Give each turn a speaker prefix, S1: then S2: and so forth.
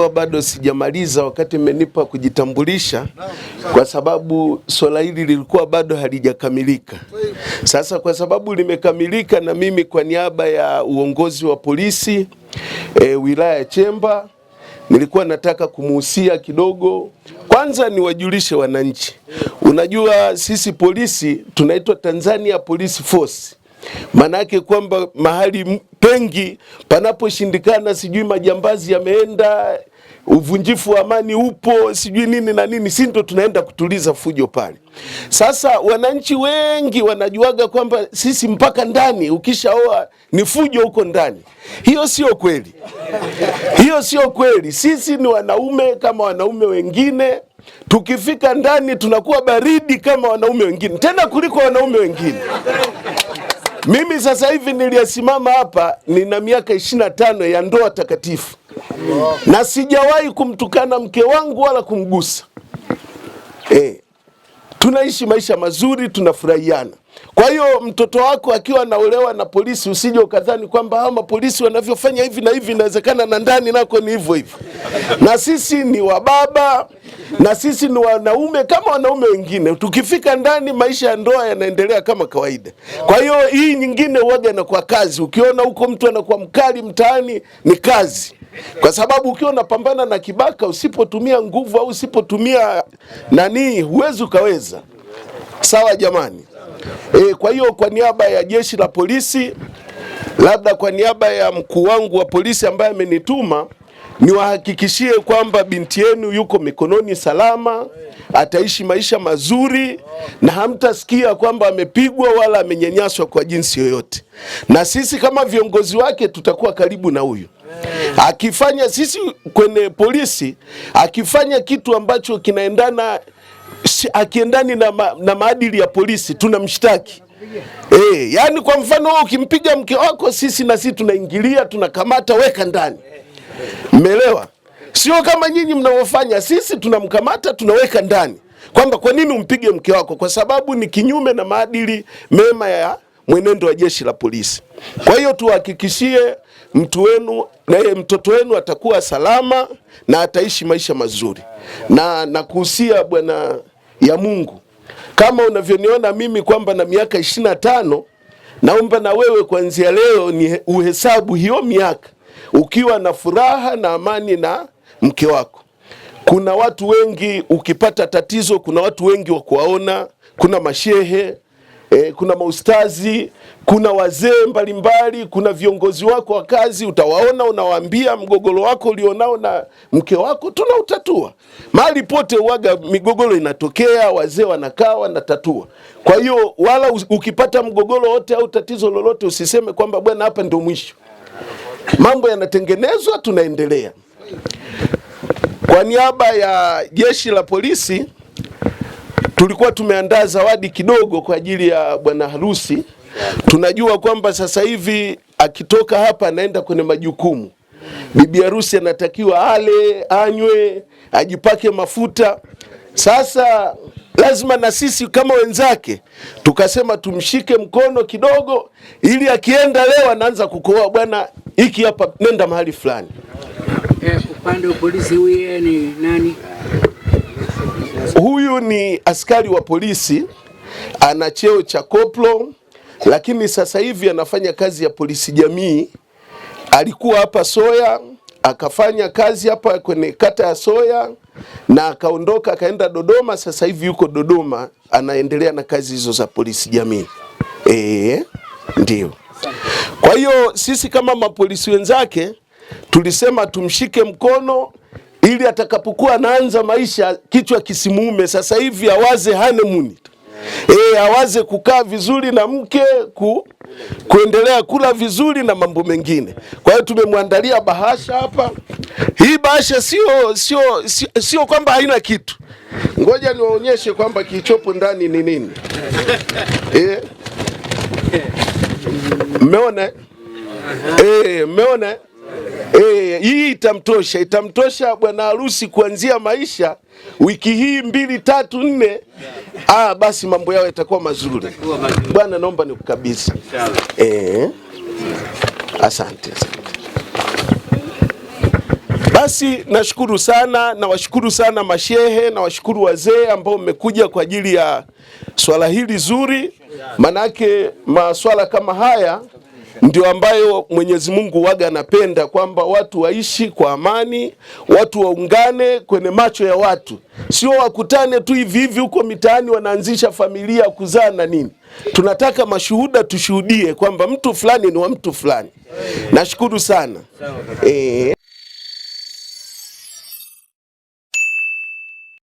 S1: Bado sijamaliza wakati mmenipa kujitambulisha, kwa sababu swala hili lilikuwa bado halijakamilika. Sasa kwa sababu limekamilika, na mimi kwa niaba ya uongozi wa polisi wilaya ya Chemba nilikuwa nataka kumuhusia kidogo. Kwanza niwajulishe wananchi, unajua sisi polisi tunaitwa Tanzania Police Force. Maanake kwamba mahali pengi panaposhindikana, sijui majambazi yameenda, uvunjifu wa amani upo, sijui nini na nini, si ndo tunaenda kutuliza fujo pale. Sasa wananchi wengi wanajuaga kwamba sisi mpaka ndani, ukishaoa ni fujo huko ndani. Hiyo sio kweli, hiyo sio kweli. Sisi ni wanaume kama wanaume wengine, tukifika ndani tunakuwa baridi kama wanaume wengine, tena kuliko wanaume wengine. Mimi sasa hivi niliyesimama hapa nina miaka 25 ya ndoa takatifu na sijawahi kumtukana mke wangu wala kumgusa. Tunaishi maisha mazuri, tunafurahiana. Kwa hiyo mtoto wako akiwa anaolewa na polisi, usije ukadhani kwamba hawa mapolisi wanavyofanya hivi na hivi, inawezekana na ndani nako ni hivyo hivyo. Na sisi ni wababa na sisi ni wanaume kama wanaume wengine. Tukifika ndani, maisha ya ndoa yanaendelea kama kawaida. Kwa hiyo hii nyingine huwaga inakuwa kazi. Ukiona huko mtu anakuwa mkali mtaani, ni kazi, kwa sababu ukiwa unapambana na kibaka, usipotumia nguvu au usipotumia nani, huwezi ukaweza. Sawa jamani? Kwa hiyo kwa niaba ya jeshi la polisi, labda kwa niaba ya mkuu wangu wa polisi ambaye amenituma, niwahakikishie kwamba binti yenu yuko mikononi salama, ataishi maisha mazuri na hamtasikia kwamba amepigwa wala amenyanyaswa kwa jinsi yoyote. Na sisi kama viongozi wake tutakuwa karibu na huyu akifanya, sisi kwenye polisi akifanya kitu ambacho kinaendana akiendani na maadili ya polisi tunamshtaki. Yani kwa mfano wewe ukimpiga mke wako, sisi na sisi tunaingilia, tunakamata, weka ndani. Mmeelewa? Sio kama nyinyi mnavyofanya, sisi tunamkamata tunaweka ndani, kwamba kwa nini umpige mke wako? Kwa sababu ni kinyume na maadili mema ya mwenendo wa jeshi la polisi. Kwa hiyo tuhakikishie mtu wenu na mtoto wenu atakuwa salama na ataishi maisha mazuri, na nakuhusia bwana ya Mungu, kama unavyoniona mimi kwamba na miaka 25, naomba na wewe kuanzia leo ni uhesabu hiyo miaka ukiwa na furaha na amani na mke wako. Kuna watu wengi ukipata tatizo, kuna watu wengi wa kuwaona, kuna mashehe kuna maustazi, kuna wazee mbalimbali, kuna viongozi wako wa kazi, utawaona, unawaambia mgogoro wako ulionao na mke wako, tunautatua. Mahali pote uwaga migogoro inatokea, wazee wanakaa wanatatua. Kwa hiyo wala ukipata mgogoro wote au tatizo lolote, usiseme kwamba bwana, hapa ndio mwisho. Mambo yanatengenezwa, tunaendelea. Kwa niaba ya jeshi la polisi tulikuwa tumeandaa zawadi kidogo kwa ajili ya bwana harusi. Tunajua kwamba sasa hivi akitoka hapa anaenda kwenye majukumu. Bibi harusi anatakiwa ale, anywe, ajipake mafuta. Sasa lazima na sisi kama wenzake tukasema tumshike mkono kidogo, ili akienda leo anaanza kukohoa, bwana, hiki hapa, nenda mahali fulani.
S2: Upande wa polisi huyu ni nani?
S1: Huyu ni askari wa polisi, ana cheo cha koplo, lakini sasa hivi anafanya kazi ya polisi jamii. Alikuwa hapa Soya, akafanya kazi hapa kwenye kata ya Soya na akaondoka akaenda Dodoma. Sasa hivi yuko Dodoma anaendelea na kazi hizo za polisi jamii. Ndio. Kwa hiyo sisi kama mapolisi wenzake tulisema tumshike mkono ili atakapokuwa anaanza maisha kichwa kisimuume. Sasa hivi awaze honeymoon. Awaze kukaa vizuri na mke, kuendelea kula vizuri na mambo mengine. Kwa hiyo tumemwandalia bahasha hapa. Hii bahasha sio kwamba haina kitu. Ngoja niwaonyeshe kwamba kilichopo ndani ni nini. Mmeona? Mmeona? Hii itamtosha bwana harusi kuanzia maisha wiki hii 2 3 4. Basi mambo yao yatakuwa mazuri. Bwana, naomba nikukabidhi. Asante, asante. Basi nashukuru sana, nawashukuru sana mashehe, nawashukuru wazee ambao mmekuja kwa ajili ya swala hili zuri, manake maswala kama haya ndio ambayo Mwenyezi Mungu waga anapenda kwamba watu waishi kwa amani, watu waungane kwenye macho ya watu, sio wakutane tu hivi hivi huko mitaani wanaanzisha familia kuzaa na nini. Tunataka mashuhuda, tushuhudie kwamba mtu fulani ni wa mtu fulani. Nashukuru sana.